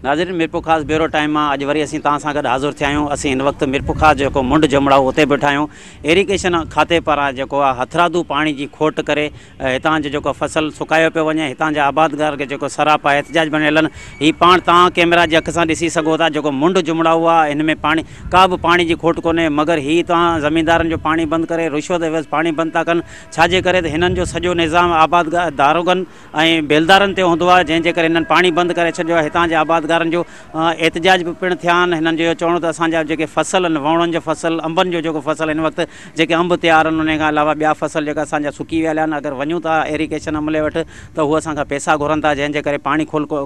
ناظرين Mirpurkhas bureau time مان اڄ وري اسين توهان سان گڏ حاضر ٿيا آهيون. اسين هن وقت ميرپورخاص جو جيڪو منڍ جمڙائو اتي بيٺا آهيون. ايريگيشن کاتي پاران جيڪو آهي هٿرادو پاڻي جي کوٽ ڪري هتان جو جيڪو فصل سڪايو پيو وڃي. هتان جا آبادگار کي جيڪو سراپا احتجاج بڻيل آهن. هي پاڻ توهان ڪيمرا جي اک سان ڏسي سگهو ٿا جيڪو منڍ جمڙائو آهي هن ۾ پاڻي ڪا به پاڻي جي کوٽ ڪونهي مگر هي توهان زميندارن جو پاڻي بند ڪري رشوت عيوض پاڻي بند ٿا ڪن ڇاجي ڪري ته هنن جو سڄو نظام آبادگار داروغن ۽ بيلدارن تي هوندو آهي جنهن جي ڪري هنن پاڻي بند ڪري ڇڏيو آهي هتان جي آبادگارن جو احتجاج به پڻ ٿيا آهن هنن جو اهو چوڻ هو ته اسان جا جيڪي فصل آهن ووڻن جو فصل انبن جو جيڪو فصل هن وقت جيڪي انب تيار آهن انهي کان علاوه ٻيا فصل جيڪا اسان جا سڪي ويا آهن اگر وڃون ٿا ايريگيشن عملي وٽ ته هو اسان کان پئسا گهرن ٿا جنهن جي ڪري پاڻي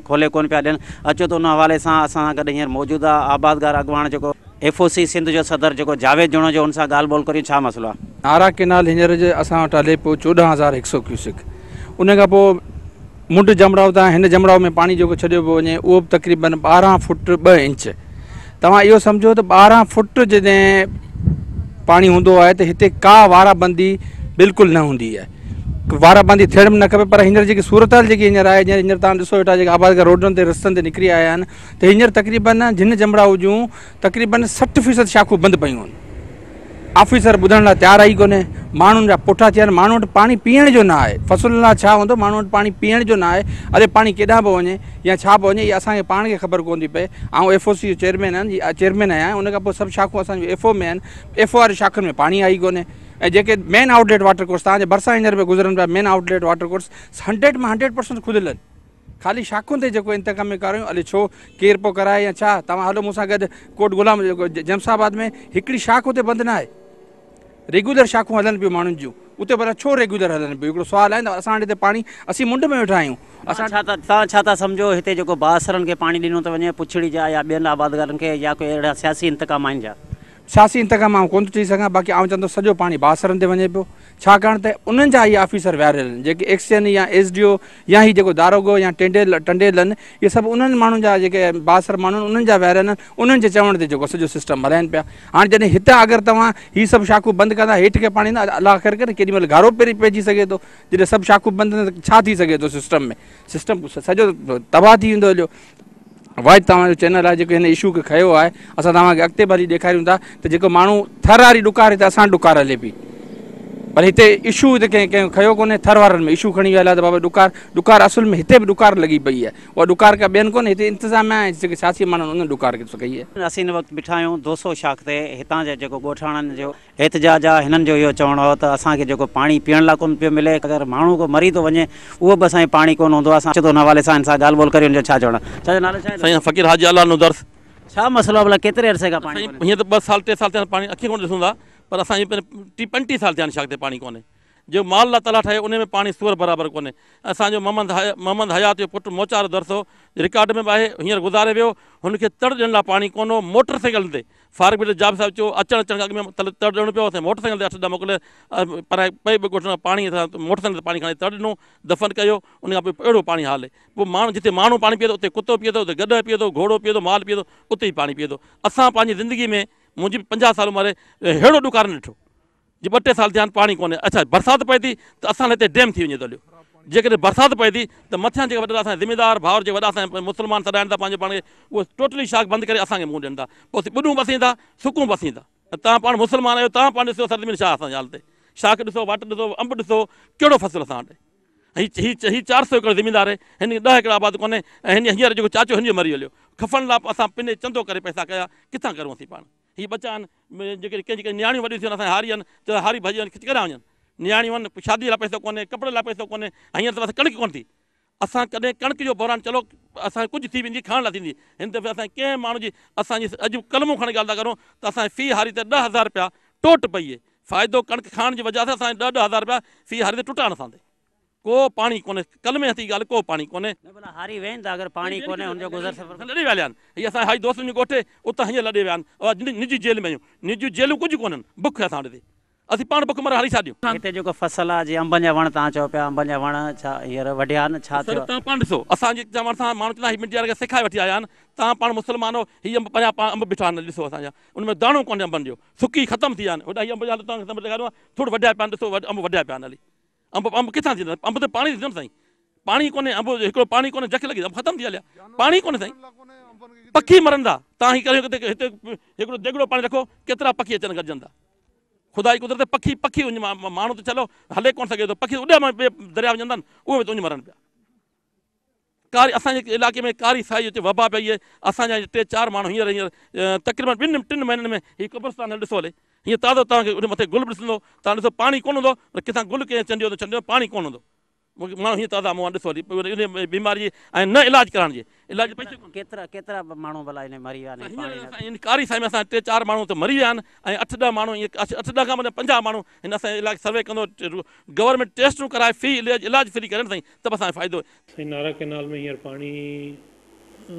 کولي ڪونه پيا ڏين اچو ته ان حوالي سان اسان سان گڏ هينئر موجوده آبادگار اڳواڻ جيڪو ايف او سي سنڌ جو صدر جيڪو جاويد جوڻيجو ان سان ڳالهه ٻولهه ڪريون ڇا مسئلو آهي. نارا ڪينال هينئر جي اسان وٽ هلي پيو 14100 ڪيوسڪ ان کان پوء منڍ جمڙائو تان هن جمڙائو ۾ پاڻي جيڪو ڇڏيو پيو وڃي اهو به تقريبن 12 فوٽ 2 انچ توهان اهو سمجهو ته 12 فوٽ جڏهن پاڻي هوندو آهي ته هتي ڪا وارا بندي بلڪل نه هوندي آهي وارا بندي ٿيڻ به نه کپي پر هينئر جيڪي صورتحال جيڪي هينئر آهي هينئر توهان ڏسو ويٺا جيڪي آبادگار روڊن تي رستن تي نڪري آيا آهن ته هينئر تقريبن جن جمڙائو جون تقريبن 60% شاخون بند پيون آهن. آفيسر ٻڌڻ لاء تيار ئي ڪونهي. ماڻهن جا پوٺا ٿيا آهن. ماڻهن وٽ پاڻي پيئڻ جو نه آهي. فصلن لاء ڇا هوندو؟ ماڻهن وٽ پاڻي پيئڻ جو نه آهي. اري پاڻي ڪيڏانهن پيو وڃي يا ڇا پيو وڃي اها اسان کي پاڻ کي خبر ڪونه ٿي پئي. آئون ايف او سي جو چيئرمين آهيان چيئرمين آهيان ان کان پوء سڀ شاخون اسان جون ايف او ۾ آهن. ايف او واري شاخن ۾ پاڻي آهي ئي ڪونهي ۽ جيڪي مين آئوٽ ليٽ واٽر ڪورس توهان جي ڀرسان هينئر پيا گذرن پيا مين آئوٽ ليٽ واٽر ڪورس 100 مان 100% کليل آهن. خالي شاخن تي جيڪو انتقامي ڪاروايون الائي ڇو ڪير پيو ڪرائي يا ڇا توهان هلو مون سان گڏ ڪوٽ غلام جيمس آباد ۾ هڪڙي شاخ اتي بند نه آهي ريگيولر شاخون هلن پيون ماڻهن جون اتي ڀلا ڇو ريگيولر هلن پيون هڪڙو سوال آهي نه اسان وٽ هتي پاڻي اسين منڍ ۾ ويٺا آهيون اسان ڇا ٿا توهان ڇا ٿا سمجهو هتي جيڪو بااثرن کي پاڻي ڏنو ٿو وڃي پڇڙي جا يا ٻين آبادگارن کي يا ڪوئي اهڙا سياسي انتقام آهن ڇا؟ سياسي انتقام آئون ڪونه ٿو چئي سگهان باقي آئون چوان ٿو سڄو پاڻي بااثرن تي وڃي پيو ڇاڪاڻ ته انهن جا اهي آفيسر ويهاريل آهن جيڪي ايڪسين يا ايس ڊي او يا هي جيڪو داروغو يا ٽنڊيل ٽنڊيل آهن اهي سڀ انهن ماڻهن جا جيڪي بااثر ماڻهو آهن انهن جا ويهاريل آهن انهن جي چوڻ تي جيڪو سڄو سسٽم هلائين پيا هاڻي جڏهن هتان اگر توهان هي سڀ شاخون بند ڪندا هيٺ کي پاڻي ايندو الله خير ڪري ڪيڏي مهل گهارو پئجي سگهي ٿو جڏهن سڀ شاخون بند ته ڇا ٿي سگهي ٿو سسٽم ۾ سسٽم سڄو تباهه ٿي ويندو هليو واحد توهان جو چينل آهي جيڪو هن اشو کي کنيو آهي اسان توهان کي اڳتي به هلي ڏيکاريون ٿا ته جيڪو ماڻهو ٿر واري ڏڪار هتي اسان وٽ ڏڪار هلي پئي پر هتي اشو هتي ڪنهن ڪنهن کنيو ڪونهي ٿر وارن ۾ اشو کڻي ويا هليا ته بابا ڏڪار ڏڪار اصل ۾ هتي به ڏڪار لڳي پئي آهي اها ڏڪار ڪا ٻين ڪونهي هتي انتظاميا ۽ جيڪي سياسي ماڻهو آهن انهن ڏڪار ڪئي آهي. اسين هن وقت بيٺا آهيون دوسو شاخ تي هتان جا جيڪو ڳوٺاڻن جو احتجاج آ هنن جو اهو چوڻ هو ته اسان کي جيڪو پاڻي پيئڻ لاء ڪونه پيو ملي اگر ماڻهو ڪو مري ٿو وڃي اهو به اسان کي پاڻي ڪونه هوندو آ اسان اچو ته ان حوالي سان هن سان ڳالهه ٻولهه ڪريون هن جو ڇا چوڻ آ ڇا جو نالو ڇا آهي سائين فقير حاجي الله ڏنو درس. ڇا مسئلو آ ڀلا ڪيتري عرصي کان پاڻي سائين ڪونهي. هيئن ته ٻه سال ٽي سال ٿيا آهن پاڻي اکين ڪونه ڏسون ٿا پر اسان جي ٽي 35 سال ٿيا آهن شاخ تي پاڻي ڪونهي جو مال الله تعاليٰ ٺاهيو انهي ۾ پاڻي سوئر برابر ڪونهي اسان جو محمد محمد حيات جو پٽ موچارو درس هو رڪارڊ ۾ به آهي هينئر گذاري ويو هن کي تڙ ڏيڻ لاء پاڻي ڪونه هو موٽر سائيڪلن تي فاروق بن جابر صاحب چيو اچڻ اچڻ کان اڳ ۾ تڙ تڙ ڏيڻو پيو اسان موٽر سائيڪل تي اٺ ڏهه موڪلي پر پئي به ڳوٺ پاڻي اسان موٽر سائيڪل تي پاڻي کڻي تڙ ڏنو دفن ڪيو ان کان پوء اهڙو پاڻي حال پوء ماڻهو جتي ماڻهو پاڻي پيئي ٿو اتي ڪتو پيئي ٿو اتي گڏهه پيئي ٿو گهوڙو پيئي ٿو مال پيئي ٿو اتي ئي پاڻي پيئي ٿو اسان پنهنجي زندگي ۾ منهنجي 50 سال عمر آهي اهڙو ڏڪار نه ڏٺو جي ٻه ٽي سال ٿيا آهن پاڻي ڪونهي اڇا برسات پئي ٿي ته اسان لاء هتي ڊيم ٿي وڃي ٿو هليو جيڪڏهن برسات پئي ٿي ته مٿيان جيڪي وڏا اسان جا ذميدار ڀائر جيڪي وڏا اسان جا مسلمان سڏائن ٿا پنهنجو پاڻ کي اهي ٽوٽلي شاخ بند ڪري اسان کي منهن ڏين ٿا پوء اسين ٻڏون به اسين ٿا سڪون به اسين ٿا توهان پاڻ مسلمان آهيو توهان پاڻ ڏسو سرزمين شاهه اسان جي حال تي شاخ ڏسو واٽر ڏسو انب ڏسو ڪهڙو فصل اسان وٽ هي هي هي 400 ايڪڙ زميندار آهي هن کي 10 ايڪڙ آباد ڪونهي ۽ هن هينئر جيڪو چاچو هن جو مري هليو کفن لاء اسان پني چندو ڪري پئسا ڪيا ڪٿان ڪرون اسين پاڻ هي ٻچا آهن، جيڪي ڪنهن جي ڪنهن نياڻيون وڏيون ٿيون آهن، اسان جا هاري آهن، چون ٿا هاري ڀڄي وڃن، ڪيڏانهن وڃن؟ نياڻيون آهن، شاديء لاء پئسو ڪونهي، ڪپڙي لاء پئسو ڪونهي، هينئر ته بس ڪڻڪ ڪونه ٿي. اسان ڪڏهن ڪڻڪ جو بحران چلو اسان کي ڪجهه ٿي ويندي، کائڻ لاء ٿيندي. هن دفعي اسان جي ڪنهن ماڻهو جي اسان جي اڄ ڪلمو کڻي ڳالهه ٿا ڪرون ته اسان جي في هاري تي 10,000 رپيا ٽوٽ پئي اهي. فائدو ڪڻڪ کائڻ جي وجهه سان اسان جي ڏهه 10,000 رپيا في هاري تي ٽٽا آهن اسان تي. ڪو پاڻي ڪونهي، ڪلمي هٿي ڳالهه ڪو پاڻي ڪونهي. نه ڀلا هاري ويهن ٿا اگر پاڻي ڪونهي هن جو گذر سفر. لڏي ويا آهن هي اسان جي هائي دوستن جو ڳوٺ اتان هينئر لڏي ويا آهن اها نجي جيل ۾ آهيون نجي جيلون ڪجهه ڪونهن بک اسان وٽ هتي اسين پاڻ بک مران هاري ڇا ڏيون. هتي جيڪو فصل آهي جيئن انبن جا وڻ توهان چئو پيا انبن جا وڻ ڇا هينئر وڍيا آهن ڇا ٿيو. سر توهان پاڻ ڏسو اسان جي چوڻ سان ماڻهو چوندا هي مڊيا وارن کي سيکاري وٺي آيا آهن توهان پاڻ مسلمان آهيو هي انب پنهنجا پاڻ انب بيٺا آهن ڏسو اسان جا ان ۾ داڻو ڪونهي انبن جو سڪي ختم ٿي ويا آهن هوڏانهن هي انب جا توهان کي ڏيکاريون ٿورو وڍيا پيا آهن ڏسو انب وڍيا پيا آهن هلي انب انب ڪٿان ٿيندا؟ انب ته پاڻي ٿيندو نه سائين. पाणी कोन्हे, अंब हिकिड़ो पाणी कोन्हे, जख लॻी अंब ख़तमु थी हलिया, पाणी कोन्हे साईं, पखी मरंदा। तव्हां हीअं करियो हिते हिकिड़ो देगड़ो पाणी रखो, केतिरा पखी अचनि गॾिजनि था। ख़ुदा जी कुदरत, पखी पखी उञ माण्हू त चलो हले कोन सघे थो, पखी उॾे मां ॿिए दरिया वञनि था, उहे बि त उञ मरनि पिया। कारी असांजे इलाइक़े में कारी साई अचे वबा पई आहे। असांजा 3-4 माण्हू हींअर हींअर तक़रीबन 2-3 महीननि में हीउ क़ब्रिस्तान ॾिसो हले, हीअं ताज़ो तव्हांखे उन मथे गुल बि ॾिसंदो, तव्हां ॾिसो पाणी कोन हूंदो, पर किथां गुल कंहिं चंडियो त चंडियो, पाणी कोन हूंदो। मूंखे माण्हू हीअं ताज़ा मूं ॾिसो हली इन बीमारी ऐं न इलाज कराइण जे इलाज पैसे कोन। केतिरा केतिरा माण्हू भला इन मरी विया आहिनि? इन कारी साई में असां 3-4 माण्हू त मरी विया आहिनि ऐं 8-10 माण्हू ईअं 8-10 खां मतियां 50 माण्हू हिन असांजे इलाइक़े सर्वे कंदो, गवर्नमेंट टेस्टूं कराए फ्री इलाज फ्री करे साईं त बि असांजो फ़ाइदो। साईं नारा कैनाल में हींअर पाणी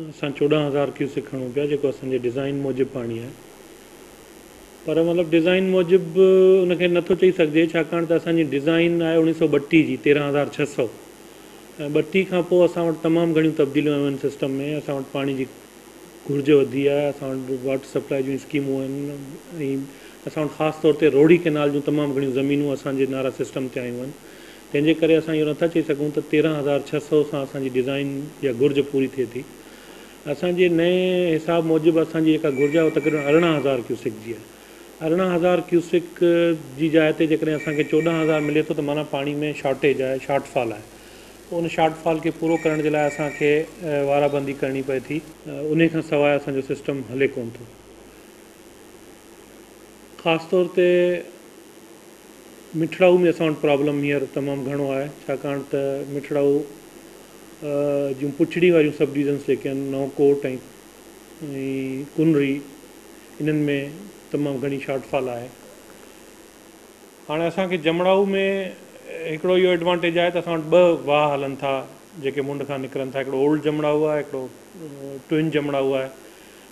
असां 14,000 क्यूसिक खणूं पिया, जेको असांजे डिज़ाइन मूजिबि पाणी आहे, पर मतिलबु डिज़ाइन मूजिबि उनखे नथो चई सघिजे, छाकाणि त असांजी डिज़ाइन आहे 1932 जी 13,600 ऐं 32 खां पोइ असां वटि तमामु घणियूं तब्दीलियूं आयूं आहिनि सिस्टम में। असां वटि पाणी जी घुर्ज वधी आहे, असां वटि वाटर सप्लाई जूं स्कीमूं आहिनि ऐं असां वटि ख़ासि तौर ते रोड़ी कैनाल जूं तमामु घणियूं ज़मीनूं असांजे नारा सिस्टम ते आयूं आहिनि। तंहिंजे करे असां इहो नथा चई सघूं त 13,600 सां असांजी डिज़ाइन या घुर्ज पूरी थिए थी। असांजे नए हिसाब मूजिबि असांजी जेका घुर्ज आहे उहा तक़रीबन 18,000 क्यूसिक जी आहे। 18,000 क्यूसिक जी जाइ ते जेकॾहिं असांखे 14,000 मिले थो त माना पाणी में शॉर्टेज आहे, शॉर्टफॉल आहे। उन शॉर्टफॉल खे पूरो करण जे लाइ असांखे वाराबंदी करणी पए थी, उन खां सवाइ असांजो सिस्टम हले कोन थो। ख़ासि तौर ते मिठड़ाऊ में असां वटि प्रॉब्लम हींअर तमामु घणो आहे, छाकाणि त मिठड़ाऊ जूं पुछड़ी वारियूं सब डिवीज़न्स जेके आहिनि, नौकोट ऐं कुनरी, इन्हनि में तमामु घणी शॉर्टफॉल आहे। हाणे असांखे जमड़ाऊ में हिकिड़ो इहो एडवांटेज आहे त असां वटि 2 वाह हलनि था जेके मुंड खां निकिरनि था, हिकिड़ो ओल्ड जमड़ाऊ आहे, हिकिड़ो ट्विन जमड़ाऊ आहे।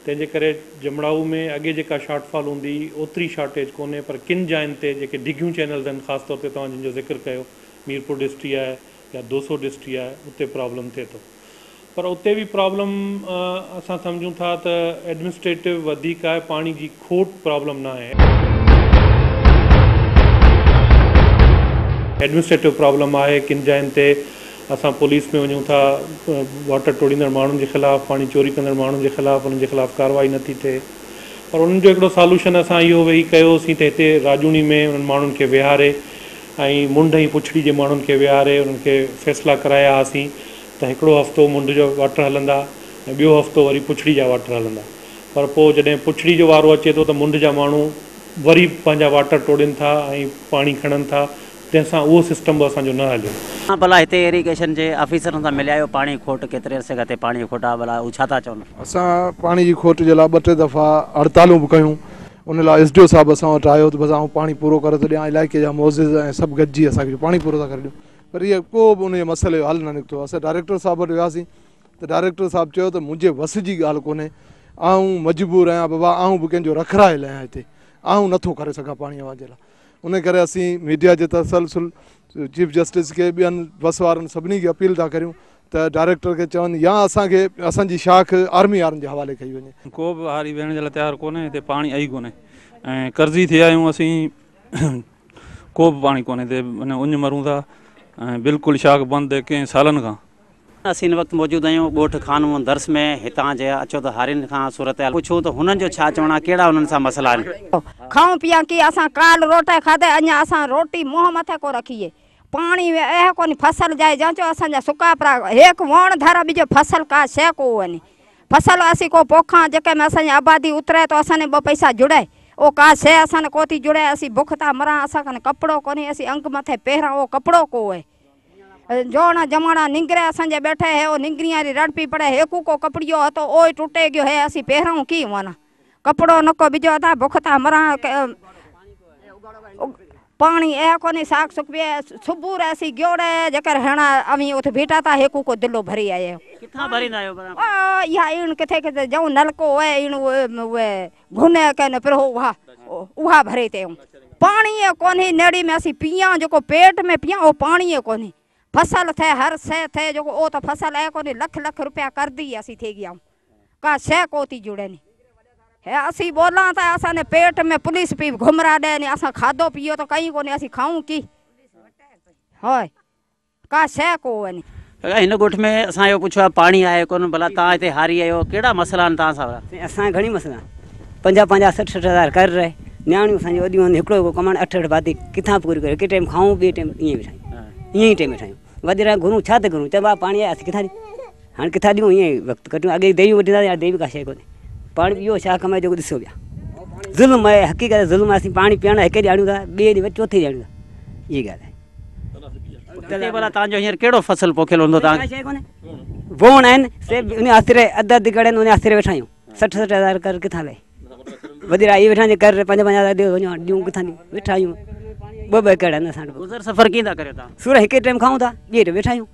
तंहिंजे करे जमड़ाऊ में अॻे जेका शॉर्टफॉल हूंदी ओतिरी शॉर्टेज कोन्हे, पर किन जाइनि ते जेके डिघियूं चैनल्स आहिनि, ख़ासि तौर ते तव्हां जिन जो ज़िक्र कयो मीरपुर डिस्ट्री आहे या 200 डिस्ट्री आहे, उते प्रॉब्लम थिए थो। पर उते बि प्रॉब्लम असां सम्झूं था त एडमिनिस्ट्रेटिव वधीक आहे, पाणी जी खोट प्रॉब्लम न आहे, एडमिनिस्ट्रेटिव प्रॉब्लम आहे। किन जाइनि ते असां पुलिस में वञूं था, वाटर टोड़ींदड़ माण्हुनि जे ख़िलाफ़, पाणी चोरी कंदड़ माण्हुनि जे ख़िलाफ़, उन्हनि जे ख़िलाफ़ कार्रवाई नथी थिए। पर उन्हनि जो हिकिड़ो सॉल्यूशन असां इहो वेही कयोसीं त हिते राजूणी में उन्हनि माण्हुनि खे विहारे ऐं मुंड ऐं पुछड़ी जे माण्हुनि खे विहारे उन्हनि खे फ़ैसिला कराया हुआसीं त हिकिड़ो हफ़्तो मुंड जो वाटर हलंदा ऐं ॿियो हफ़्तो वरी पुछड़ी जा वाटर हलंदा। पर पोइ जॾहिं पुछड़ी जो वारो अचे थो त मुंड जा माण्हू वरी पंहिंजा वाटर टोड़नि था ऐं पाणी खणनि था, तंहिंसां उहो सिस्टम बि असांजो न हलियो। भला हिते इरीगेशन जे ऑफिसरनि सां मिलिया आहियो, पाणी खोट केतिरे अरसे खां हिते पाणी जी खोट आहे, भला उहो छा था चवनि? असां पाणी जी खोट जे लाइ 2-3 दफ़ा हड़तालूं बि कयूं, उन लाइ एस डी ओ साहिबु असां वटि आयो त बसि आउं पाणी पूरो करे थो ॾियां, इलाइक़े जा मोज़िज़ ऐं सभु गॾिजी असांखे पाणी पूरो था करे ॾियूं, पर इहो को बि उन मसइले जो हल न निकितो। असां डायरेक्टर साहिबु वटि वियासीं त डायरेक्टर साहिबु चयो त मुंहिंजे वस जी ॻाल्हि कोन्हे, आउं मजबूर आहियां बाबा, आउं बि कंहिंजो रखरायल आहियां हिते, आउं नथो करे सघां पाणीअ जे लाइ। उन करे असीं मीडिया जे तसलसुल चीफ जस्टिस खे, ॿियनि बस वारनि सभिनी खे अपील था करियूं त डायरेक्टर खे चवनि या असांखे असांजी शाख आर्मी वारनि जे हवाले कई वञे। को बि हारी वेहण जे लाइ तयारु कोन्हे, हिते पाणी आई कोन्हे ऐं कर्ज़ी थी विया आहियूं असीं, को बि पाणी कोन्हे हिते, उञ मरूं था ऐं बिल्कुलु शाख बंदि आहे कंहिं सालनि खां। असीं हिन वक़्तु मौजूदु आहियूं ॻोठ खान मोहम्मद दर्स में। हितां जे अचो त हारियुनि खां सूरत हाल पुछूं त हुननि जो छा चवणु आहे, कहिड़ा हुननि सां मसइला आहिनि। खाऊं पियां की असां काल रोटी खाधे, अञा असां रोटी मुंहं मथे को रखी पाणी ए कोन फसल जाए जाचो असांजा सुका परा एक वण धारा बीजो फसल का शइ को वञे फसल असीं को पोखां जेके में असांजी आबादी उतरे तो असांने ॿ पैसा जुड़े ओ का शइ असांने को थी जुड़े। असीं बुख था मरां, असां कपिड़ो कोन्हे, असीं अंग मथे पहिरां उहो कपिड़ो को आहे। जोण जमाना निंगरे असांजे बैठे है ओ निंगरियां री रड़ पी पड़े, हेकू को कपिड़ियो हतो ओ ई टुटे गयो है, असीं पहिराऊं की वाना कपिड़ो न को बीजो था बुख था मरां। पाणी ए कोन्हे, साग सुक पिए सुबुह रे असीं गियोड़े जेकर हणा अवीं उथे बीठा था हेकू को दिलो भरी आयो। किथां भरींदा आहियो? ओ इहा इण किथे किथे जाऊं नलको आहे इण उहे घुने कन पर उहा उहा भरे ते पाणी ए कोन्हे नेड़ी में असीं पियां जेको पेट में पियां ओ पाणी ए कोन्हे। फसल थे हर शइ थे जेको ओ त फसल आहे कोन्हे, लख लख रुपया कर दी असीं थी गिया का शइ को थी जुड़े नी। हे असीं बोलां त असांजे पेट में पुलिस पी घुमरा ॾे नी, असां खाधो पियो त कहीं कोन्हे, असीं खाऊं की होए का शइ को वञे। هن ڳوٺ ۾ اسان اهو پڇيو آهي پاڻي آهي ڪونه ڀلا توهان هتي هاري آهيو ڪهڙا مسئلا آهن توهان سان؟ سائين اسان کي گهڻي مسئلا آهن 50 50 60 60 هزار قرض آهي نياڻيون اسان جون وڏيون آهن هڪڙو هڪڙو ڪمائڻ 8 8 ڀاتي ڪٿان پوري ڪريون هڪ ٽيم کائون ٻئي ٽيم ائين ويٺا آهيون ائين ئي ٽيم ويٺا آهيون وڏيرا گهرون ڇا ته گهرون چئبا پاڻي آهي اسين ڪٿان ڏيون هاڻي ڪٿان ڏيون ائين ئي وقت ڪٽيون اڳي ديون وٺندا هاڻي ديوي ڪا شيء ڪونهي پاڻي اهو ڇا ڪم آهي جيڪو ڏسو پيا ظلم آهي حقيقت ظلم آهي اسين پاڻي پيئڻ هڪ ڏينهن آڻيون ٿا ٻئي ڏينهن وري چوٿين ڏينهن آڻيون ٿا اها ڳالهه آهي. هتي ڀلا توهان جو هينئر ڪهڙو فصل پوکيل هوندو توهان کي؟ ووڻ آهن سي ان آسري اڌ اڌ ڪڙن ان آسري ويٺا آهيون 60 60 هزار قرض ڪٿان لهي وڏيرا اهي ويٺا آهن قرض 5 5 هزار ڏيو وڃو هاڻي ڏيون ڪٿان ڏيون ويٺا آهيون ٻه ٻه ايڪڙ آهن اسان وٽ. گذر سفر ڪيئن ٿا ڪريو توهان؟ سور هڪ ٽيم کائون ٿا ٻئي ٽيم ويٺا آهيون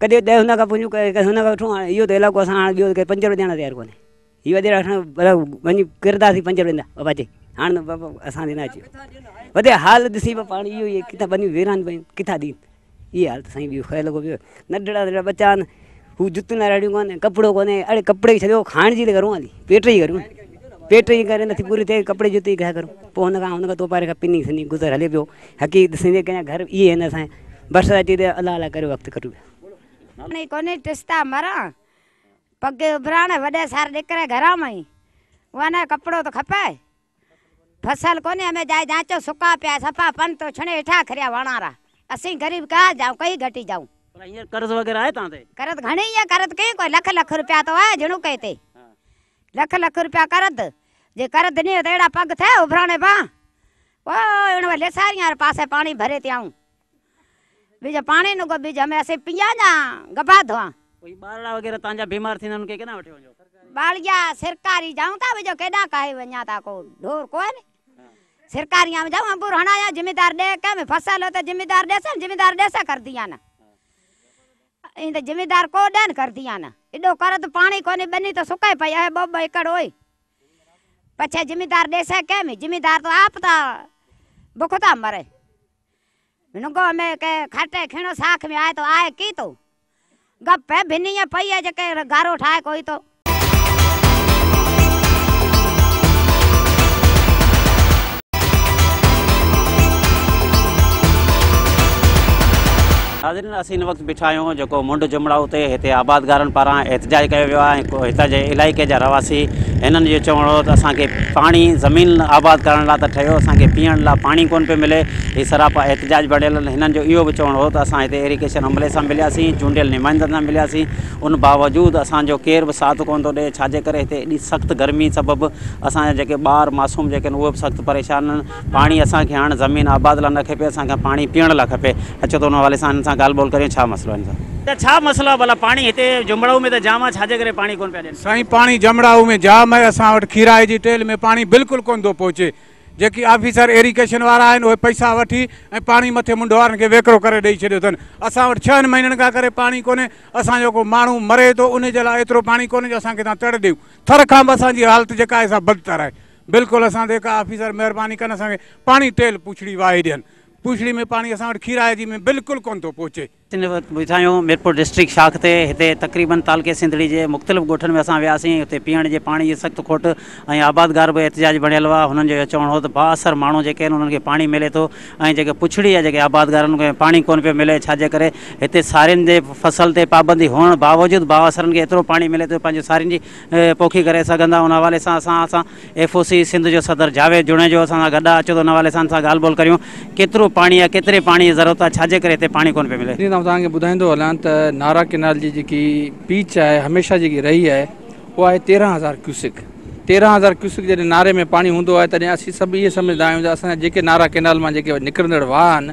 ڪڏهن 10 هن کان پڄون ڪڏهن هن کان وٺون هاڻي اهو ته علائقو اسان هاڻي ٻيو ڪنهن 5 روپيا ڏيڻ لاء تيار ڪونهي. هي وڏيرا وٺڻ ڀلا وڃي ڪرداسين 5 روپيا ڏيندا بابا چئي هاڻ نه بابا اسان تي نه اچي وڏي حال ڏسي به پاڻ اهو ئي ڪٿان ٻنيون ويران پيون ڪٿان ڏين اهي حالت سائين ٻيو خير لڳو پيو ننڍڙا ننڍڙا ٻچا آهن هو جتين لاء رڙيون ڪونهي ڪپڙو ڪونهي اڙي ڪپڙي ڇڏيو کائڻ جي ته ڪرون هلي پيٽ جي ڪرون پيٽ جي ڪري نٿي پوري ٿئي ڪپڙي جتي ڇا ڪرون پوء هن کان هن کان توپاري کان پني سني گذر هلي پيو حقيقت ڏسندي ڪنهن جا گهر اهي آهن اسان برسات اچي ته الله الله ڪري وقت ڪٽون پيا. پاڻي ڪونهي ٽستا مران پڳ اڀراڻ وڏي سار ڏڪري گهران مئي اها نه ڪپڙو ته کپي فصل ڪونهي همي جاء جانچو سڪا پيا صفا پن تو ڇڻي هيٺا کريا واڻارا اسين غريب ڪا جائون ڪئي گهٽي جائون. پر هينئر قرض وغيره آهي توهان تي؟ قرض گهڻي ئي آهي قرض ڪئين ڪوئي لک لک روپيا ته آهي جهڻو ڪئي تي لک لک روپيا قرض جي قرض ڏني ته اهڙا پڳ ٿئي اڀراڻي بان او اڻ ليساريان واري پاسي پاڻي ڀري تي آئون ٻيجو پاڻي نگو ٻيجو همي اسين پيان جا گڀا ڌوان. ڪوئي ٻارڙا وغيره تان جا بيمار ٿيندا انهن کي ڪيڏانهن وٺي وڃو؟ ٻاليا سرڪاري جائون ٿا ٻيجو ڪيڏانهن ڪاهي وڃان ٿا ڪو ڍور ڪونهي سرڪاري ۾ جائون انبور هڻايا ذميدار ڏي ڪنهن ۾ فصل هو ته ذميدار ڏيسن ذميدار ڏيسا ڪرديان نه ائين ته ذميدار ڪو ڏين ڪرديان نه ايڏو ڪرد پاڻي ڪونهي ٻني ته سڪي پئي اهي ٻه ٻه ايڪڙ هوئي پڇي ذميدار ڏيسا ڪنهن ۾ ذميدار ته آپ ٿا بک ٿا مري. نگو ۾ ڪي کٽ کڻو ساک ۾ آئي تو آئي ڪي تو گپ ڀني پئي آ جيڪي گارو ٺاهي ڪوئي تو. ناظرين اسين هن وقت بيٺا آهيون جيڪو منڊ جمڙائو تي هتي آبادگارن پاران احتجاج ڪيو ويو آهي ۽ هتان جي علائقي جا رهواسي هنن جو چوڻ هو ته اسان کي پاڻي زمين آباد ڪرڻ لاء ته ٺهيو اسان کي پيئڻ لاء پاڻي ڪونه پيو ملي هي سراپا احتجاج بڻيل آهن هنن جو اهو به چوڻ هو ته اسان هتي ايريگيشن عملي سان ملياسين چونڊيل نمائندن سان ملياسين ان باوجود اسان جو ڪير به ساٿ ڪونه ٿو ڏئي ڇا جي ڪري هتي ايڏي سخت گرمي سبب اسان جا جيڪي ٻار معصوم جيڪي آهن اهي به سخت پريشان آهن پاڻي اسان کي هاڻ زمين آباد لاء نه کپي اسان کي پاڻي پيئڻ لاء کپي اچو ته ان حوالي سان هنن سان ڳالهه ٻولهه ڪريون ڇا مسئلو آهي هن سان. ته ڇا مسئلو آهي ڀلا پاڻي هتي جمڙائو ۾ ته جام آهي ڇا جي ڪري پاڻي ڪونه پيا ڏين. سائين پاڻي جمڙائو ۾ جام آهي اسان وٽ کيرائي جي ٽيل ۾ پاڻي بلڪل ڪونه ٿو پهچي جيڪي آفيسر ايريگيشن وارا آهن اهي پئسا وٺي ۽ پاڻي مٿي منڍ وارن کي ويڪرو ڪري ڏئي ڇڏيو اٿن اسان وٽ ڇهن مهينن کان ڪري پاڻي ڪونهي اسان جو ڪو ماڻهو مري ٿو ان جي لاء ايترو پاڻي ڪونهي جو اسان ڪٿان تڙ ڏيون ٿر کان به اسان جي حالت جيڪا آهي سا بدتر آهي بلڪل اسان تي ڪا آفيسر مهرباني ڪن اسان کي پاڻي ٽيل پوڇڙي واهي ڏين پوڇڙي ۾ پاڻي اسان وٽ کيرائي جي ۾ بلڪل ڪونه ٿو پهچي. هن وقت بيٺا آهيون ميرپور ڊسٽرڪٽ شاخ تي هتي تقريبن تعلقي سنڌڙي جي مختلف ڳوٺن ۾ اسان وياسين هتي پيئڻ جي پاڻي جي سخت کوٽ ۽ آبادگار به احتجاج بڻيل هئا هنن جو اهو چوڻ هو ته بااثر ماڻهو جيڪي آهن انهن کي پاڻي ملي ٿو ۽ جيڪي پڇڙي جا جيڪي آبادگار آهن انهن کي پاڻي ڪونه پيو ملي ڇا جي ڪري هتي سارين جي فصل تي پابندي هئڻ باوجود بااثرن کي ايترو پاڻي ملي ٿو پنهنجي سارين جي پوکي ڪري سگهن ٿا ان حوالي سان اسان سان ايف او سي سنڌ جو صدر جاويد جوڻيجو اسان سان گڏ آهي اچو ته ان حوالي سان هن سان ڳالهه ٻولهه ڪريون ڪيترو پاڻي آهي ڪيتري پاڻي جي ضرورت آهي ڇا جي ڪري هتي پاڻي ڪونه پيو ملي. جيئن ته آئون توهان کي ٻڌائيندو هلان ته نارا ڪينال جي جيڪي پيچ آهي هميشه جيڪي رهي آهي اها آهي 13000 ڪيوسڪ 13000 ڪيوسڪ جڏهن ناري ۾ پاڻي هوندو آهي تڏهن اسين سڀ اهي سمجهندا آهيون ته اسان جا جيڪي نارا ڪينال مان جيڪي نڪرندڙ واهه آهن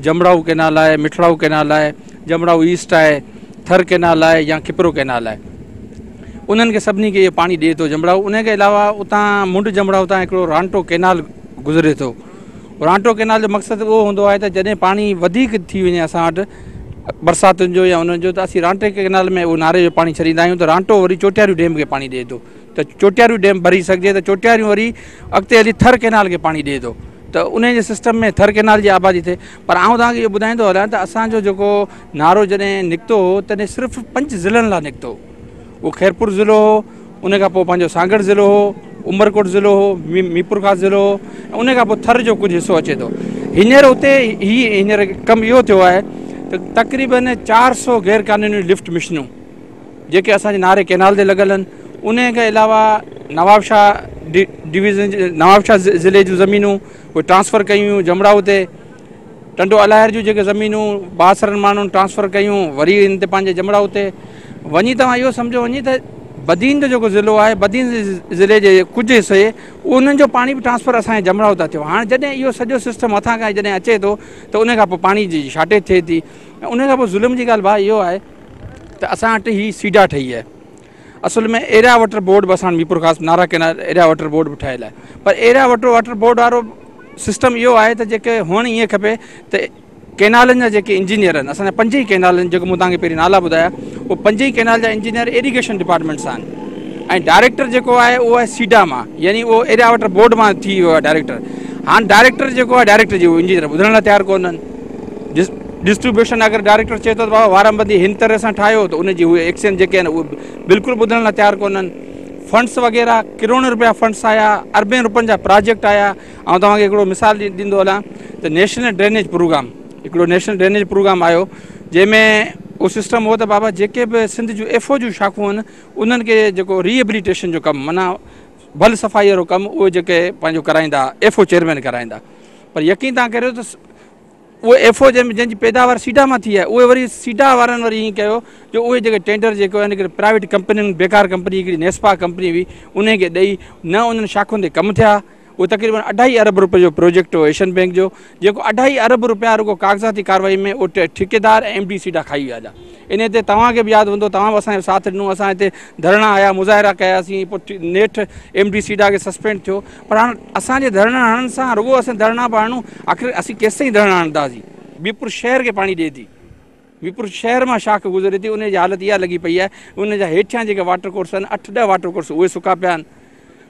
جمڙائو ڪينال آهي مٺڙائو ڪينال آهي جمڙائو ايسٽ آهي ٿر ڪينال آهي يا کپرو ڪينال آهي انهن کي سڀني کي اهو پاڻي ڏئي ٿو جمڙائو ان کي علاوه اتان منڊ جمڙائو تان هڪڙو رانٽو ڪينال گذري ٿو رانٽو ڪينال جو مقصد اهو هوندو آهي ته جڏهن پاڻي وڌيڪ ٿي وڃي اسان وٽ برساتن جو يا انهن جو ته اسين رانٽي ڪينال ۾ اهو ناري جو پاڻي ڇڏيندا آهيون ته رانٽو وري چوٽياريون ڊيم کي پاڻي ڏئي ٿو ته چوٽياريون ڊيم ڀري سگهجي ته چوٽياريون وري اڳتي هلي ٿر ڪينال کي پاڻي ڏئي ٿو ته انهي جي سسٽم ۾ ٿر ڪينال جي آبادي ٿئي پر آئون توهان کي اهو ٻڌائيندو هلان ته اسان جو جيڪو نارو جڏهن نڪتو هو تڏهن صرف 5 ضلعن لاء نڪتو هو اهو خيرپور ضلعو هو ان کان پوء پنهنجو سانگهڙ ضلعو هو عمرڪوٽ ضلعو هو ميرپورخاص ضلعو هو ۽ ان کان پوء ٿر جو ڪجهه حصو اچي ٿو هينئر اتي هي هينئر ڪم اهو ٿيو آهي ته تقريبن 400 غير قانوني لفٽ مشنون جيڪي اسان جي ناري ڪينال تي لڳل آهن. ان کان علاوه نوابشاهه ڊويزن، نوابشاهه ضلعي جون زمينون اهي ٽرانسفر ڪيون ويون جمڙائو تي، ٽنڊو الاهر جون جيڪي زمينون بااثرن ماڻهن ٽرانسفر ڪيون وري ان تي پنهنجي جمڙائو تي وڃي. توهان اهو سمجهو وڃي ته بدين جو جيڪو ضلعو آهي، بدين ضلعي جي ڪجهه حصي انهن جو پاڻي به ٽرانسفر اسان جي جمڙائو تان ٿيو. هاڻي جڏهن اهو سڄو سسٽم هٿان کان جڏهن اچي ٿو ته ان کان پوء پاڻي جي شارٽيج ٿئي ٿي. ۽ ان کان پوء ظلم جي ڳالهه ڀاء اهو آهي ته اسان وٽ هي سيڊا ٺهي آهي. اصل ۾ ايريا واٽر بورڊ به اسان وٽ Mirpurkhas Nara canal area water board به ٺهيل آهي، پر ايريا واٽر بورڊ وارو سسٽم اهو آهي ته جيڪي هئڻ ائين کپي ته ڪينالن جا جيڪي انجنيئر آهن، اسان جا پنج ئي ڪينالن جيڪو مون توهان کي پهرين نالا ٻڌايا، اهي پنج ئي ڪينال جا انجنيئر ايريگيشن ڊپارٽمينٽ سان آهن ۽ ڊائريڪٽر جيڪو آهي اهو آهي سيڊا مان، يعني اهو ايريا واٽر بورڊ مان ٿي ويو آهي ڊائريڪٽر. هاڻي ڊائريڪٽر جيڪو آهي ڊائريڪٽر جي انجنيئر ٻڌڻ لاء تيار ڪونهن. ڊسٽريبيوشن اگر ڊائريڪٽر چئي ٿو ته بابا وارم بندي هن طرح سان ٺاهيو ته ان جي اهي ايڪشن جيڪي آهن اهي بلڪل ٻڌڻ لاء تيار ڪونهن. فنڊس وغيره ڪروڙين روپيا فنڊس آيا، اربين روپين جا پراجيڪٽ آيا. آئون توهان کي هڪڙو مثال ڏيندو هلان ته نيشنل ڊرينيج پروگرام، هڪڙو نيشنل ڊرينيج پروگرام آيو جنهن ۾ اهو سسٽم هو ته بابا جيڪي به سنڌ جون ايف او جون شاخون آهن انهن کي جيڪو ريهيبليٽيشن جو ڪم معنيٰ ڀل صفائي وارو ڪم اهي جيڪي پنهنجو ڪرائيندا ايف او چيئرمين ڪرائيندا. پر يقين توهان ڪريو ته اهي ايف او جنهن جي پيداوار سيڊا مان ٿي آهي، اهي وري سيڊا وارن وري ائين ڪيو جو اهي جيڪي ٽينڊر جيڪو آهن هڪڙي پرائيويٽ ڪمپنين، بيڪار ڪمپني هڪڙي نيسپا ڪمپني هئي انهي کي ڏئي نه انهن شاخن تي ڪم ٿيا. اهو تقريبن 2.5 ارب روپين جو پروجيڪٽ هو ايشين بينڪ جو، جيڪو 2.5 ارب روپيا رڳو ڪاغذاتي ڪارروائي ۾ اهو ٺيڪيدار ۽ ايم ڊي سيڊا کائي ويا هليا. انهي تي توهان کي به ياد هوندو، توهان به اسان جو ساٿ ڏنو، اسان هتي ڌرڻا آيا، مظاهرا ڪياسين، پوء نيٺ ايم ڊي سيڊا کي سسپينڊ ٿيو. پر هاڻ اسان جي ڌرڻا هڻڻ سان رڳو اسين ڌرڻا پيا هڻون، آخر اسين ڪيستائين ڌرڻا هڻنداسين؟ ميرپور شهر کي پاڻي ڏئي ٿي، ميرپور شهر مان شاخ گذري ٿي، ان جي حالت اها لڳي پئي آهي. ان جا هيٺيان جيڪي واٽر ڪورس آهن، 8-10 واٽر ڪورس اهي سڪا پيا آهن،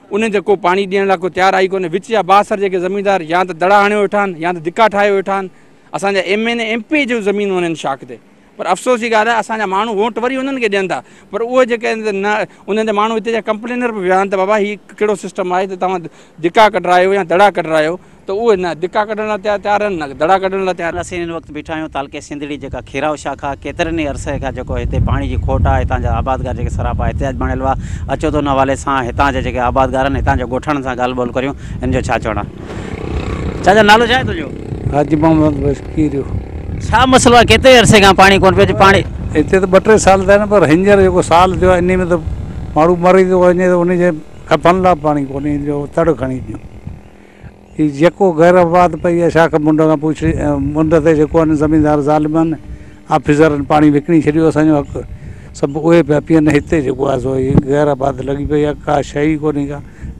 انهن تي ڪو پاڻي ڏيڻ لاء ڪو تيار آئي ڪونهي. وچ جا بااثر جيڪي زميندار يا ته دڙا هڻيو ويٺا آهن يا ته ڌڪا ٺاهيو ويٺا آهن. اسان جا ايم اين اي ايم پي جون زمينون آهن شاخ تي، پر افسوس جي ڳالهه آهي اسان جا ماڻهو ووٽ وري انهن کي ڏين ٿا، پر اهي جيڪي آهن نه انهن جا ماڻهو هتي جا ڪمپلينر به ويا آهن ته بابا هي ڪهڙو سسٽم آهي ته توهان ڌڪا ڪڍرايو يا دڙا ڪڍرايو، ته اهي نه ڌڪا ڪڍڻ لاء تيار آهن نه دڙا ڪڍڻ لاء تيار آهن. اسين هن وقت بيٺا آهيون تعلقي سنڌڙي جيڪا کيرائو شاخ آهي، ڪيترن ئي عرصي کان جيڪو هتي پاڻي جي کوٽ آهي، هتان جا آبادگار جيڪي سراپا احتجاج بڻيل هئا. اچو ته ان حوالي سان هتان جا جيڪي آبادگار آهن هتان جا ڳوٺاڻن سان ڳالهه ٻولهه ڪريون، هن جو ڇا چوڻ آهي. چاچا نالو ڇا آهي تنهنجو؟ حاجي محمد بخش ڪيريو. ڇا مسئلو آهي ڪيتري عرصي کان پاڻي ڪونه پيو اچي؟ پاڻي هتي ته 2-3 سال ٿيا آهن، پر هينئر جيڪو سال ٿيو آهي انهي ۾ ته ماڻهو مري ٿو وڃي ته انهي جي کپن لاء پاڻي ڪونهي جو تڙ کڻي ڏيون. هي جيڪو غير آباد پئي آهي شاخ منڍ کان پڇ منڍ تي جيڪو آهن زميندار ظالم آهن، آفيسرن پاڻي وڪڻي ڇڏيو اسان جو حق سڀ اهي پيا پيئن. هتي جيڪو آهي سو هي غير آباد لڳي پئي آهي، ڪا شيء ئي ڪونهي ڪا،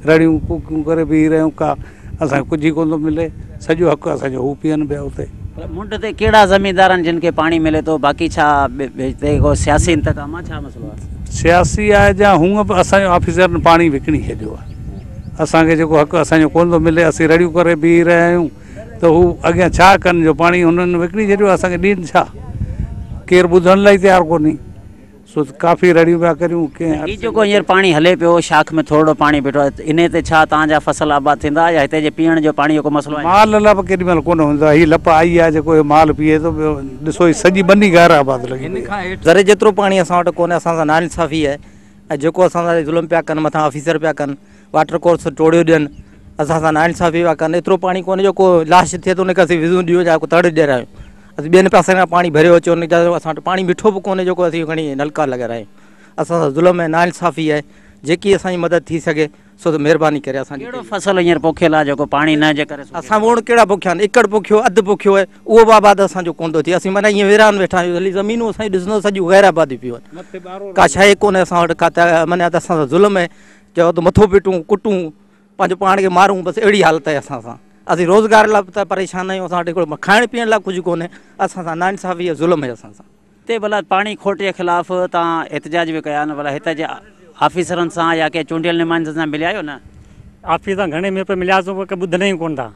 رڙيون ڪوڪيون ڪري بيهي رهيون، ڪا اسان کي ڪجهه ئي ڪونه ٿو ملي، سڄو حق اسان جو هو پيئن پيا اتي. پر منڍ تي ڪهڙا زميندار آهن جن کي پاڻي ملي ٿو، باقي ڇا هتي ڪو سياسي انتقام آهي، ڇا مسئلو آهي؟ سياسي آهي جا هونء به اسان جو آفيسرن پاڻي وڪڻي ڇڏيو آهي، اسان کي جيڪو حق اسان جو ڪونه ٿو ملي، اسين رڙيون ڪري بيهي رهيا آهيون ته هو اڳيان ڇا ڪن جو پاڻي هنن وڪڻي ڇڏيو، اسان کي ڏين ڇا؟ ڪير ٻڌڻ لاء ئي تيار ڪونهي، سو ڪافي رڙيون پيا ڪريون. ڪنهن هي جيڪو هينئر پاڻي هلي پيو، شاخ ۾ ٿورڙو پاڻي بيٺو آهي، انهي تي ڇا توهان جا فصل آباد ٿيندا يا هتي جي پيئڻ جو پاڻي جو ڪو مسئلو آهي؟ مال لاء به ڪيڏي مهل ڪونه هوندو آهي، هي لپ آئي آهي جيڪو هي مال پيئي ٿو، ٻيو ڏسو هي سڄي ٻني غير آباد لڳي پئي آهي. ذري جيترو پاڻي اسان وٽ ڪونهي، اسان سان ناانصافي آهي ۽ جيڪو اسان سان ظلم پيا ڪن، مٿان آفيسر پيا ڪن، واٽر ڪورس ٽوڙيو ڏين، اسان سان ناانصافي پيا ڪن. ايترو پاڻي ڪونهي جو ڪو لاش ٿئي ته ان کي اسين وزون ڏيون يا ڪو تڙ ڏيرايون. اسين ٻين پاسن کان پاڻي ڀريو اچون، ان جا اسان وٽ پاڻي مٺو به ڪونهي جيڪو اسين کڻي نلڪا لڳارايون. اسان سان ظلم ۽ ناانصافي آهي، جيڪي اسان جي مدد ٿي سگهي سو ته مهرباني ڪري اسان جي ڪهڙو فصل هينئر پوکيل آهي جيڪو پاڻي نه جي ڪري سڪي؟ اسان ووڻ ڪهڙا پوکيا آهن، ايڪڙ پوکيو، اڌ پوکيو آهي، اهو به آباد اسان جو ڪونه ٿو ٿئي. اسين معنيٰ ائين ويران ويٺا آهيون، هلي زمينون اسان جون ڏسندو سڄيون غير آباديون پيون آهن، ڪا شيء ڪونهي اسان وٽ، ڪا ته معنيٰ ته اسان سان ظلم آهي. چئو ته مٿو پٽون، ڪٽون، پنهنجو پاڻ کي مارون، بس اهڙي حالت آهي اسان سان. اسين روزگار لاء به ته پريشان آهيون، اسان وٽ هڪڙو کائڻ پيئڻ لاء ڪجهه ڪونهي، اسان سان ناانصافي ۽ ظلم آهي اسان سان. هتي ڀلا پاڻي کوٽ جي خلاف توهان احتجاج به ڪيا آهن، ڀلا هتي جي آفيسرن سان يا ڪنهن چونڊيل نمائندن سان مليا آهيو نه؟ آفيس سان گهڻي ۾ ملياسون پر ٻڌن ئي ڪونه ٿا،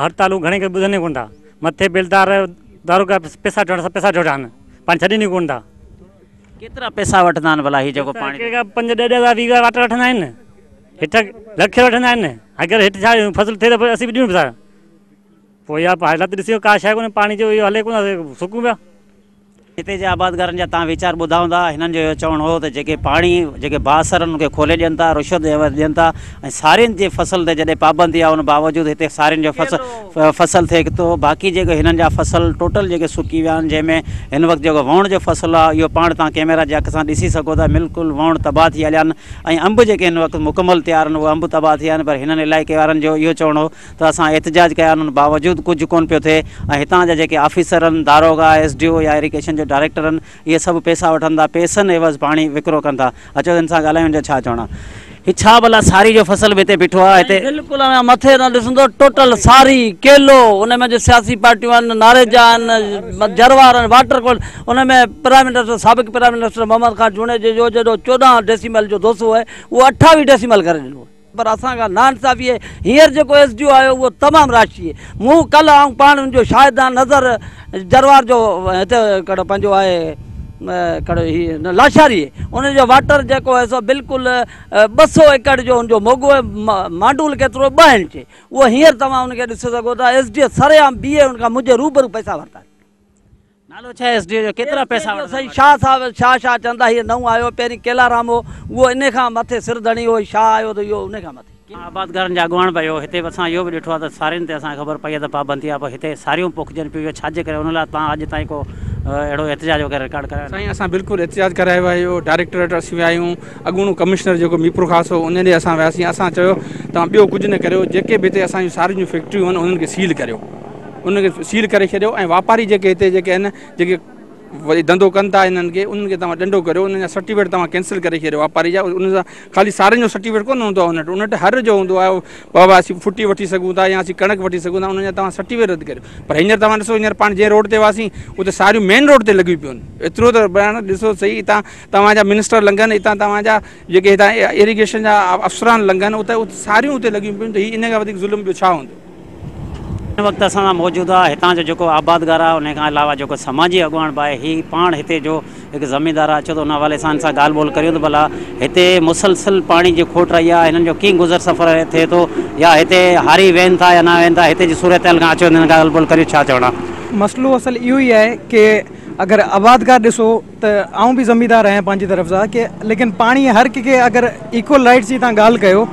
هڙتالون گهڻي ڪري ٻڌن ئي ڪونه ٿا. مٿي بيلدار داروغا پئسا ڇوڙا سڀ پئسا ڇوڙا آهن، پاڻي ڇڏين ئي ڪونه ٿا. ڪيترا پئسا وٺندا آهن ڀلا هي جيڪو پاڻي؟ 5 10 هزار 20 هزار واٽر وٺندا آهن، هيٺ لک وٺندا آهن. اگر هيٺ ڇا فصل ٿئي ته پوء اسين به ڏيون پئسا. پوء اها حالت ڏسي ڪا شيء ڪونهي، پاڻي جو اهو هلي ڪونه، اسين سڪون پيا. هتي جي آبادگارن جا توهان ويچار ٻڌا هوندا، هنن جو اهو چوڻ هو ته جيڪي پاڻي جيڪي بااثر آهن انهن کي کولي ڏين ٿا، رشوت عيوض ڏين ٿا ۽ سارين جي فصل تي جڏهن پابندي آهي ان باوجود هتي سارين جو فصل فصل ٿئي ٿو، باقي جيڪي هنن جا فصل ٽوٽل جيڪي سڪي ويا آهن جنهن ۾ هن وقت جيڪو ووڻ جو فصل آهي اهو پاڻ توهان ڪيميرا جي اک سان ڏسي سگهو ٿا بلڪل ووڻ تباهه ٿي هليا آهن ۽ انب جيڪي هن وقت مڪمل تيار آهن اهي انب تباهه ٿي ويا آهن پر هنن علائقي وارن جو اهو چوڻ هو ته اسان احتجاج ڪيا آهن ان باوجود ڪجهه ڪونه پيو ٿئي ۽ هتان جا جيڪي آفيسر آهن داروغا، ايس ڊي او يا ايريگيشن جو ڊائريڪٽر آهن اهي سڀ پئسا وٺن ٿا پئسن عيوض پاڻي وڪرو ڪن ٿا اچو ته هن سان ڳالهايون هن جو ڇا چوڻ آهي هي ڇا ڀلا ساري جو فصل به هتي بيٺو آهي هتي. بلڪل اوهان مٿي نه ڏسندو ٽوٽل ساري ڪيلو ان ۾ جو سياسي پارٽيون آهن ناريجا آهن جروار آهن واٽر ڪول ان ۾ پرائم منسٽر سابق پرائم منسٽر محمد خان جوڻيجي جو جيڏو 14 ڊيسيمل جو دوسو آهي اهو 28 ڊيسيمل ڪري ڏنو آهي. پر اسان کان ناانصافي آهي هينئر جيڪو ايس ڊي او آيو اهو تمام راشي آهي مون ڪلهه آئون پاڻ ان جو شاهد آهيان نظر جروار جو هتي ڪهڙو پنهنجو آهي ڪهڙو هي لاشاري ان جو واٽر جيڪو آهي سو بلڪل 200 ايڪڙ جو ان جو موڳو آهي مانڊول ڪيترو 2 انچ اهو هينئر توهان ان کي ڏسي سگهو ٿا ايس ڊي او سرعام بيهي ان کان منهنجي روبرو پئسا ورتا آهن. نالو ڇا آهي ايس ڊي او جو ڪيترا پئسا وٺندا سائين شاهه صاحب شاهه شاهه چوندا هي نئون آيو پهرين ڪيلا رام هو اهو انهي کان مٿي سر ڌڻي هو هي شاهه آيو ته اهو انهي کان مٿي. آبادگارن جا اڳواڻ به اهو هتي به اسان اهو به ڏٺو آهي ته سارين تي اسان کي خبر پئي آهي ته پابندي آهي پر هتي ساريون پوکجن پيون اهو ڇا جي ڪري ان لاء توهان اڄ تائين ڪو اهڙو احتجاج وغيره رڪارڊ ڪرايو سائين اسان بلڪل احتجاج ڪرايو آهي اهو ڊائريڪٽر وٽ اسين ويا آهيون اڳوڻو ڪمشنر جيڪو ميرپورخاص هو ان ڏي اسان وياسين اسان چيو توهان ٻيو ڪجهه نه ڪريو جيڪي به هتي اسان جون سارين جون فيڪٽريون آهن انهن کي سيل ڪريو انهن کي سيل ڪري ڇڏيو ۽ واپاري جيڪي هتي جيڪي آهن جيڪي وري ڌنڌو ڪن ٿا انهن کي انهن کي توهان ڏنڊو ڪريو انهن جا سرٽيفڪيٽ توهان ڪينسل ڪري ڇڏيو واپاري جا ان سان خالي سارين جو سرٽيفڪيٽ ڪونه هوندو آهي ان وٽ ان وٽ هر جو هوندو آهي بابا اسين ڦٽي وٺي سگهون ٿا يا اسين ڪڻڪ وٺي سگهون ٿا انهن جا توهان سرٽيفڪيٽ رد ڪريو پر هينئر توهان ڏسو هينئر پاڻ جنهن روڊ تي هئاسين اتي ساريون مين روڊ تي لڳيون پيون آهن ايترو ته بيان ڏسو صحيح هتان توهان جا منسٽر لنگهن هتان توهان جا جيڪي هتان ايريگيشن جا افسران لنگهن اتي ساريون اتي لڳيون پيون ته هي ان کان وڌيڪ ظلم ٻيو ڇا هوندو. هن وقت اسان سان موجود آهي هتان جو جيڪو آبادگار آهي ان کان علاوه جيڪو سماجي اڳواڻ به آهي هي پاڻ هتي جو هڪ زميندار آهي اچو ته ان حوالي سان هن سان ڳالهه ٻولهه ڪريون ته ڀلا هتي مسلسل پاڻي جي کوٽ رهي آهي هنن جو ڪيئن گذر سفر ٿئي ٿو يا هتي هاري ويهن ٿا يا نه ويهن ٿا هتي جي صورتحال کان اچو هنن کان ڳالهه ٻولهه ڪريون ڇا چوڻ آهي. مسئلو اصل اهو ئي آهي ڪي اگر آبادگار ڏسو ته آئون به زميندار آهيان پنهنجي طرف سان ڪي ليڪن پاڻي هر ڪنهن کي اگر ايڪول رائٽس جي تان ڳالهه ڪيو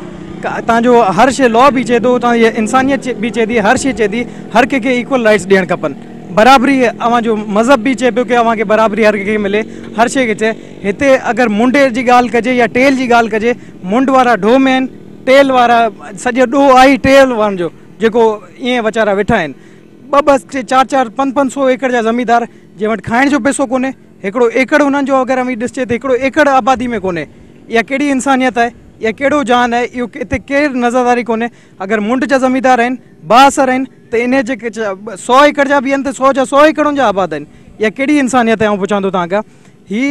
تان جو هر شي لا به چئي ٿو تان جي انسانيت به چئي ٿي هر شي چئي ٿي هر ڪنهن کي ايڪول رائٽس ڏيڻ کپن برابري اوهان جو مذهب به چئي پيو ڪي اوهان کي برابري هر ڪنهن کي ملي هر شي کي چئي هتي اگر منڊ جي ڳالهه ڪجي يا ٽيل جي ڳالهه ڪجي منڊ وارا ڍو ۾ آهن ٽيل وارا سڄو ڏوهه آهي ٽيل وارن جو جيڪو ائين ويچارا ويٺا آهن ٻه ٻه ٽي چار چار پنج پنج سو ايڪڙ جا زميندار جنهن وٽ کائڻ جو پئسو ڪونهي هڪڙو ايڪڙ انهن جو اگر اوهين ڏسجي ته هڪڙو ايڪڙ آبادي ۾ ڪونهي اها ڪهڙي انسانيت آهي اها ڪهڙو جهان آهي اهو هتي ڪير نظرداري ڪونهي اگر منڊ جا زميندار آهن بااثر آهن ته انهي جي 100 ايڪڙ جا به آهن ته 100 جا 100 ايڪڙن جا آباد آهن اها ڪهڙي انسانيت آهي آئون پڇان ٿو توهان کان هي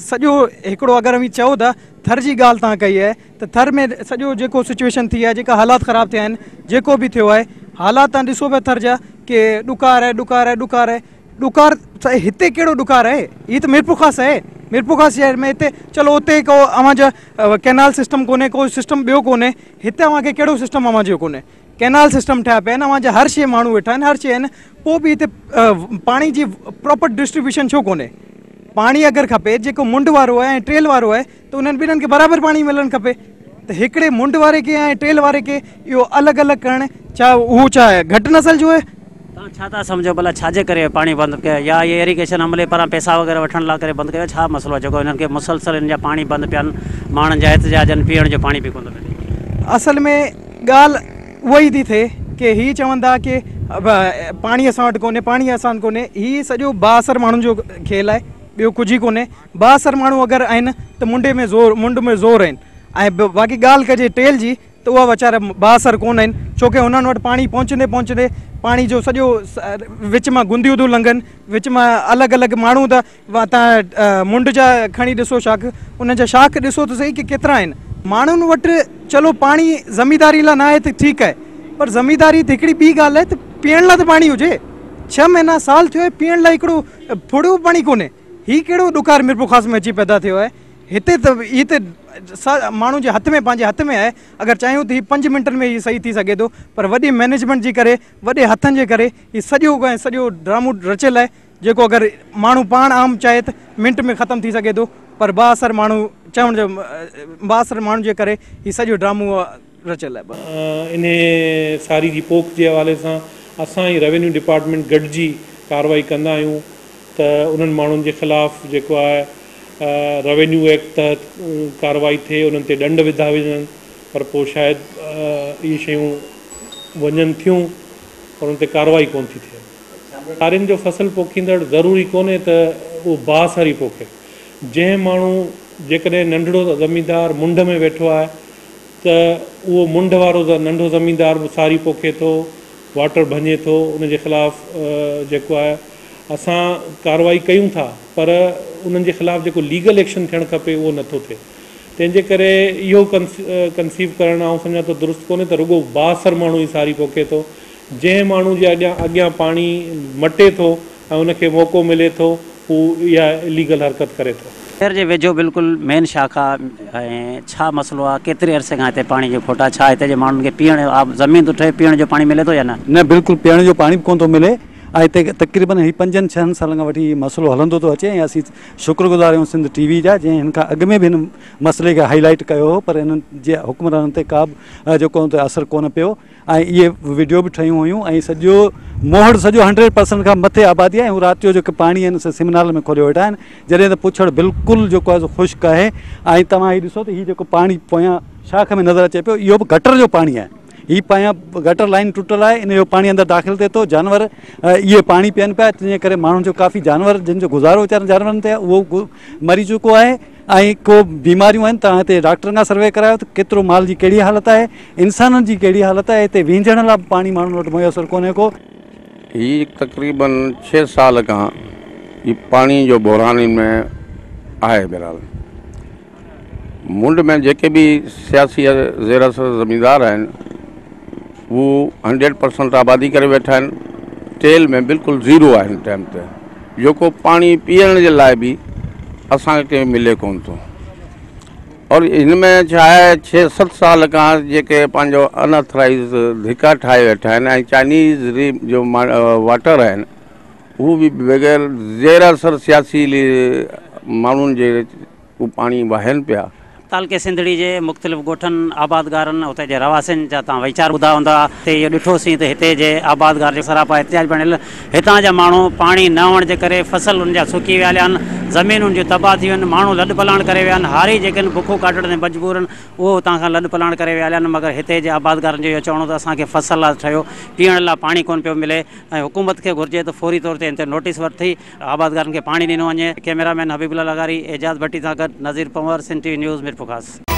سڄو هڪڙو اگر اوهين چئو ٿا ٿر جي ڳالهه توهان ڪئي آهي ته ٿر ۾ سڄو جيڪو سچويشن ٿي آهي جيڪا حالات خراب ٿيا آهن جيڪو به ٿيو آهي حالات تان ڏسو پيا ٿر جا ڪي ڏڪار آهي ڏڪار آهي ڏڪار آهي ڏڪار هتي ڪهڙو ڏڪار آهي هي ته ميرپورخاص آهي ميرپورخاص شهر ۾ هتي چلو اتي ڪو اوهان جا ڪينال سسٽم ڪونهي ڪو سسٽم ٻيو ڪونهي هتي اوهان کي ڪهڙو سسٽم اوهان جو ڪونهي ڪينال سسٽم ٺهيا پيا آهن اوهان جا هر شي ماڻهو ويٺا آهن هر شي آهن پوء به هتي پاڻي جي پراپر ڊسٽريبيوشن ڇو ڪونهي پاڻي اگر کپي جيڪو منڊ وارو آهي ۽ ٽيل وارو آهي ته انهن ٻنهن کي برابر پاڻي ملڻ کپي ته هڪڙي منڊ واري کي ۽ ٽيل واري کي اهو الڳ الڳ ڪرڻ ڇا اهو ڇا گهٽ نسل جو آهي؟ توهان ڇا ٿا سمجهو ڀلا ڇا جي ڪري پاڻي بند ڪيو يا اهي ايريگيشن عملي پاران پئسا وغيره وٺڻ لاء ڪري بند ڪيو ڇا مسئلو آهي جيڪو هنن کي مسلسل هنن جا پاڻي بند پيا آهن ماڻهن جا احتجاج آهن پيئڻ جو پاڻي به ڪونه ٿو ملي. اصل ۾ ڳالهه اها ئي ٿي ٿئي ڪي هي چون ٿا ڪي پاڻي اسان وٽ ڪونهي پاڻي اسان وٽ ڪونهي هي سڄو بااثر ماڻهن جو کيل آهي ٻيو ڪجهه ئي ڪونهي بااثر ماڻهو اگر آهن ته منڊي ۾ زور منڊ ۾ زور آهن ۽ باقي ڳالهه ڪجي ٽيل جي ته اها ويچارا بااثر ڪونه آهن ڇو ڪي هنن وٽ پاڻي پهچندي پهچندي پاڻي جو سڄو وچ مان گنديون ٿيون لنگهن وچ مان الڳ الڳ ماڻهو ته تان منڊ جا کڻي ڏسو شاخ انهن جا شاخ ڏسو ته سهي ڪي ڪيترا آهن ماڻهن وٽ چلو پاڻي زمينداري لاء نه آهي ته ٺيڪ آهي پر زمينداري ته هڪڙي ٻي ڳالهه آهي ته پيئڻ لاء ته پاڻي هجي ڇهه مهينا سال ٿيو آهي پيئڻ لاء هڪڙو ڦڙو پاڻي ڪونهي هي ڪهڙو ڏڪار ميرپورخاص ۾ اچي پيدا ٿيو آهي؟ هتي ته هي ته ماڻهو جي هٿ ۾ پنهنجي هٿ ۾ آهي اگر چاهيون ته هي 5 منٽن ۾ هي صحيح ٿي سگهي ٿو پر وڏي مئنيجمينٽ جي ڪري وڏي هٿن جي ڪري هي سڄو ۽ سڄو ڊرامو رچيل آهي जेको अगरि माण्हू पाण आम चाहे त मिंट में ख़तमु थी सघे थो, पर बाअसर माण्हू चवण जो बाअसर माण्हुनि जे करे हीउ सॼो ड्रामो रचल आहे। इन सारी जी पोख जे हवाले सां असां ऐं रेवेन्यू डिपार्टमेंट गॾिजी कार्रवाई कंदा आहियूं त उन्हनि माण्हुनि जे ख़िलाफ़ जेको आहे रेवेन्यू एक्ट तहत कार्रवाई थिए, उन्हनि ते ॾंड विधा वञनि, पर पोइ शायदि इहे शयूं वञनि थियूं पर उन ते कार्रवाई कोन थी थिए। हारियुनि जो फसल पोखींदड़ ज़रूरी कोन्हे त उहो बासर ई पोखे। जंहिं माण्हू जेकॾहिं नंढड़ो ज़मींदार मुंड में वेठो आहे त उहो मुंड वारो नंढो ज़मींदार बि सारी पोखे थो, वाटर भञे थो, उनजे ख़िलाफ़ जेको आहे असां कार्रवाई कयूं था, पर उन्हनि जे ख़िलाफ़ जेको लीगल एक्शन थियणु खपे उहो नथो थिए। तंहिंजे करे इहो कंसीव करणु आउं सम्झां थो दुरुस्त कोन्हे त रुगो बासर माण्हू ई सारी पोखे थो। जंहिं माण्हू जे अॻियां अॻियां पाणी मटे थो ऐं उनखे मौक़ो मिले थो, हू इहा इलीगल हरकत करे थो। शहर जे वेझो बिल्कुलु मेन शाखा ऐं छा मसइलो आहे? केतिरे अरसे खां हिते पाणी जो खोट आहे? छा हिते जे माण्हुनि खे पीअण ज़मीन थो ठहे, पीअण जो पाणी मिले थो या न? न, बिल्कुलु पीअण जो पाणी बि कोन थो मिले। ऐं हिते तक़रीबन ही 5-6 सालनि खां वठी मसइलो हलंदो थो अचे ऐं असीं शुक्रगुज़ार आहियूं सिंध टीवी जा, जंहिं हिन खां अॻु में बि हिन मसइले खे हाईलाइट कयो हो, पर हिननि जे हुक्मराननि ते का बि जेको असरु कोन पियो। ऐं इहे वीडियो बि ठहियूं हुयूं ऐं सॼो मोहड़ सॼो 100% खां मथे आबादी आहे। ऐं राति जो जेके पाणी आहिनि सिमनाल में खोलियो वेठा आहिनि, जॾहिं त पुछड़ बिल्कुलु जेको आहे ख़ुश्क आहे। ऐं तव्हां हीउ ॾिसो त हीउ जेको पाणी पोयां शाख में नज़र अचे पियो, इहो बि गटर जो पाणी आहे। ही पायां गटर लाइन टुटल आहे, इन जो पाणी अंदरि दाख़िल थिए थो, जानवर इहे पाणी पीअनि पिया, तंहिंजे करे माण्हुनि जो काफ़ी जानवर जिन जो गुज़ारो वीचारनि जानवरनि ते उहो मरी चुको आहे। ऐं को बीमारियूं आहिनि, तव्हां हिते डॉक्टरनि खां सर्वे करायो त केतिरो माल जी कहिड़ी हालत आहे, इंसाननि जी कहिड़ी हालत आहे। हिते वींझण लाइ बि पाणी माण्हुनि वटि मुयसर कोन्हे को। हीउ तक़रीबन 6 साल खां हीउ पाणी जो बहरान इन में आहे। बहरहाल मुंड में जेके बि सियासी ज़ेर असर ज़मींदार आहिनि हू 100% आबादी करे वेठा आहिनि, टेल में बिल्कुलु ज़ीरो आहिनि टाइम ते, जेको पाणी पीअण जे लाइ बि असांखे मिले कोन थो। और हिन में छा आहे, 6-7 साल खां जेके पंहिंजो अनऑथराइज़ धिका ठाहे वेठा आहिनि ऐं चाइनीज़ जो वाटर आहिनि हू बि बग़ैर ज़ेर असर सियासी माण्हुनि जे हू पाणी वाहनि पिया। तालके सिंधड़ी जे मुख़्तलिफ़ ॻोठनि आबादगारनि उते जे रवासियुनि जा तव्हां वीचार ॿुधा हूंदा। हिते इहो ॾिठोसीं त हिते जे आबादगार जे सरापा एहतियाज बणियल, हितां जा माण्हू पाणी न हुअण जे करे फसल उन जा सुकी विया आहिनि, ज़मीनुनि जूं तबाह थी वियूं आहिनि, माण्हू लॾ पलाण करे विया आहिनि, हारी जेके आहिनि बुखूं काटण ते मजबूर आहिनि, उहो हुतां खां लॾ पलाण करे विया आहिनि। मगर हिते जे आबादगारनि जो इहो चवणो त असांखे फसल आहे ठहियो, पीअण लाइ पाणी कोन पियो मिले ऐं हुकूमत खे घुरिजे त फौरी तौर ते हिन ते नोटिस वठी आबादगारनि खे पाणी ॾिनो वञे। कैमरामैन हबीबुल्ला लगारी, एजाज़ भट्टी सां गॾु नज़ीर पंवर, सिंध टीवी न्यूज़, मीरपुर ख़ास।